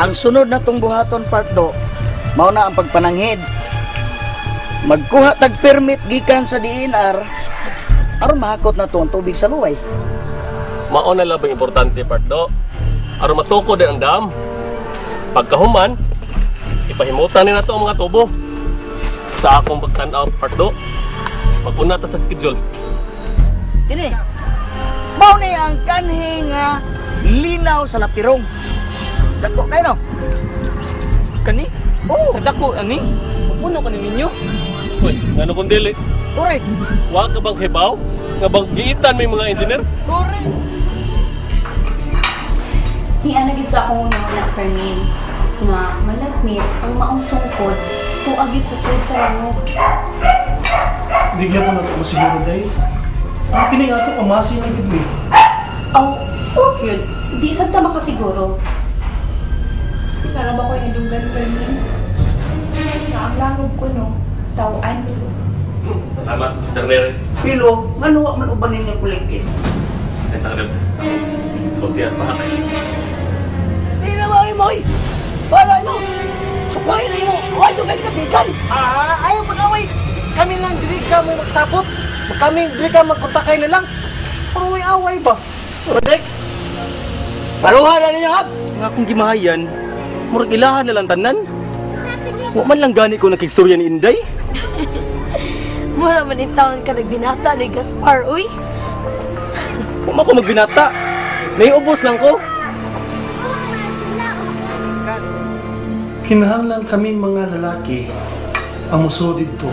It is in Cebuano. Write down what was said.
Ang sunod na tong buhaton, Pardo, mao na ang pagpananghid. Magkuha tag permit gikan sa DNR aron mahakot na to ang tubig sa luway. Mao na labing importante, Pardo. Aron matukod ang dam. Pagkahuman, ipahimutan ni nato ang mga tubo. Sa akong pagtan-aw, Pardo, maguna ta sa schedule. Kini. Mao ni ang kanhi nga linaw sa Lapirong. Dako kay no. Kani? Oh, Kadako ani? Puno ka ni ninyo? Uy, ngano kung dili? Correct. Wa ka bang hibaw? Nga bang giitan may mga engineer? Correct. Niana gid sa akong una Fermin nga malagmit ang maong sungkod tuagid sa sud sa langob. Di gyapon na ko siguro day. Ang kini nga ato pamasi na gid mi. Aw, okay. Di sad ta makasiguro. Para ba ko'y nadunggan, Fermin? Nga ang langob ko, no, tawan. Salamat, Mr. Nere. Pilo, ngano wa man uban ninyo kulikit? Ay, sa kanil. Kuntias pa. Di na mo moy. Para mo. Sukway na mo. Wa jud kay kapitan. Ah, ayaw pag-away. Kami lang diri ka may magsapot. Kami diri ka magkontakay na lang. Pero may away ba? Rodex! Paruha na ninyo, hap! Nga akong gimahayan, murag ilahan na lang tanan. Wa man lang gani ko nakigstorya ni Inday. Mura man in taon ka nagbinata ni Gaspar, uy. Wa man ko magbinata. May ubos lang ko. Kinahanglan kaming mga lalaki ang musulod didto.